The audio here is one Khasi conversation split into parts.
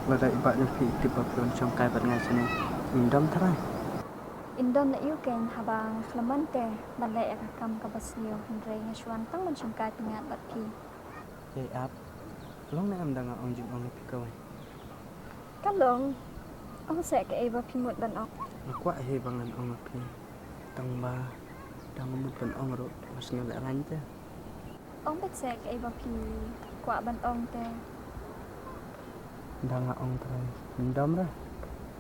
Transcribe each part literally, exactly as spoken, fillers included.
Lada i bah jong phi i tip ba phi wan shongkai bad nga shane, in dom tharai? In dom na ïu kein haba nga khlem man te ban leh ïa ka kam kaba sniew, hynrei nga shu wan tang ban shongkai pyngngad bad phi. Ïai ap, long ne em da nga ong jingong ïa phi kawei? Ka long, ong seh kaei ba phi mut ban ong. Nga kwah hi ba ngan ong ïa phi, tang ba da nga mut ban ong ruh, nga sngewlehrain te. Ong beit seh kaei ba phi kwah ban ong te. Da nga ong trai, ngam dom re?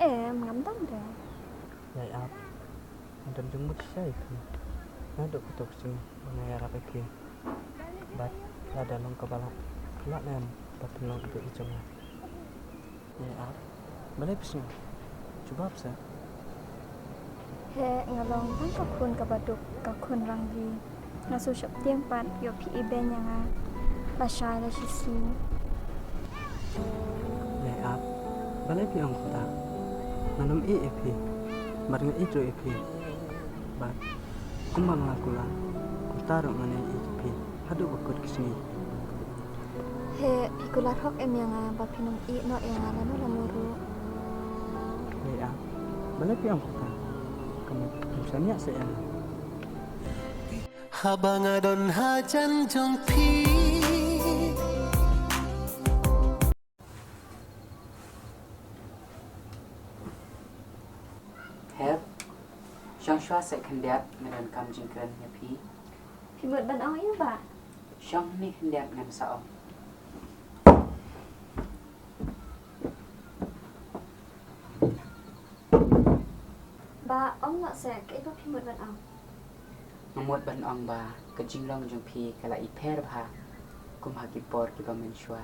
Em, ngam dom re. Ïai ap, nga don jingmut shisha ïa phi. Naduh kato ka sngi ba nga ïarap ïa phi. Bad lada long kaba lah, phi lah ne em ba phin long i jong nga? Ïai ap, balei phi sngew? Jubab seh. Heh, nga long tang ka khun kaba duk, ka khun rangli. Nga shu sheptieng pat ïoh phi ibeiñ ïa nga lashai lashisngi. Ïai ap, balei phi ong kumta? Ngan ym ïeh ïa phi, bad nga ïeit ruh ïa phi. Bad kumba nga la kular, kumta ruh ngan ïeit ïa phi haduh ba kut ka sngi. Heh, phi kular hok em ïa nga ba phin ym ïeh noh ïa nga lano lano ruh? Ïai ap, balei phi ong kumta? Ka mut phim shaniah seh ïa nga? Haba nga don hajan jong phi. Hep, shong shuwa seh khyndiat, nga don kam jingkren ïa phi. Phi mut ban ong ïa u bah? Shong hangne khyndiat, ngan sa ong. Bah, ong noh seh, kaei ba phi mut ban ong? Nga mut ban ong ba ka jinglong jong phi ka la ipher bha kum ha ki por kiba mynshuwa.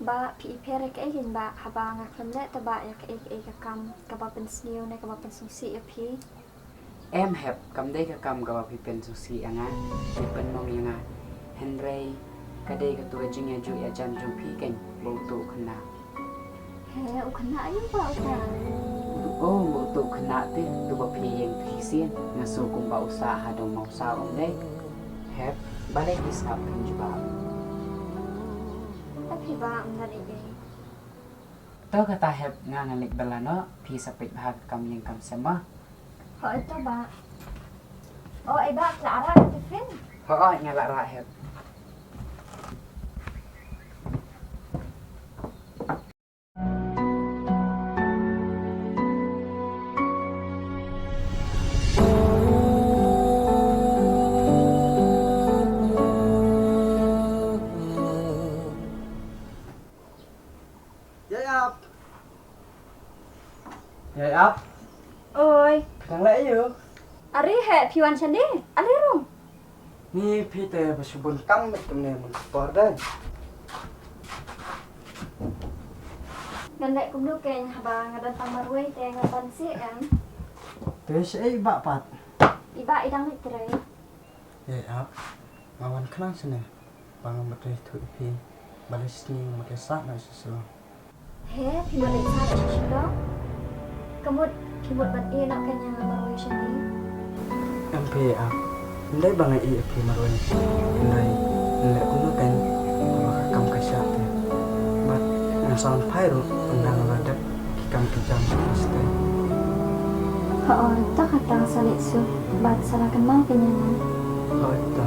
Bah, phi ipher ïa kaei kein bah, haba nga khlem leh tang bah ïa kaei kaei ka kam kaba pynsniew ne kaba pynsngewsih ïa phi? Em Hep, kam dei ka kam kaba phi pynsngewsih ïa nga ne pynmong ïa nga. Hynrei ka dei kato ka jingïajuh ïajan jong phi kein bad uto u khynnah. He, u khynnah aïu bah uta? Oh, bad uto u khynnah te, uto ba phi ïeng phi sien, nga sngew kumba u sah ha dong mawsaw um dei. Hep, balei phi sngap phin jubab? Hep, phi bah, ym don ei ei. To kata Hep, nga ngan leit bylla noh, phi sa peit bha ka kam ïing kam sem mo. Hooid to bah. O ei bah, la rah ka tiffin? Hooid, nga la rah Hep. Ïai ap. Ïai ap. Oi. Phi dang leh aïu? Are Hep, phi wan shane? Ale rung. Ni phi te ba shu bun kam bad kumne mynta ka por dei. Ngan leh kumno kein haba nga don tang marwei te ngan ban sih em. Te shaei i bah pat? I bah i dang leit trei. Ïai ap, nga wan khnang shane ba ngam pat ïathuh ïa phi, balei shisngi ngam pat ïasah noh shuh shuh. He, phi mut leit sah shuh shuh? Ka mut phi mut ban ïeh noh kein ïa nga marwei shane? Em phi ïai ap, ym dei ba nga ïeh ïa phi marwei, hynrei ngan leh kumno kein haba ka kam ka shah te. Bad nga sa wan phai ruh ynda nga la dep ki kam ki jam shatei. Hooid, to kata sa leit suk bad sa la kynmaw kein ïa nga. Hooid to.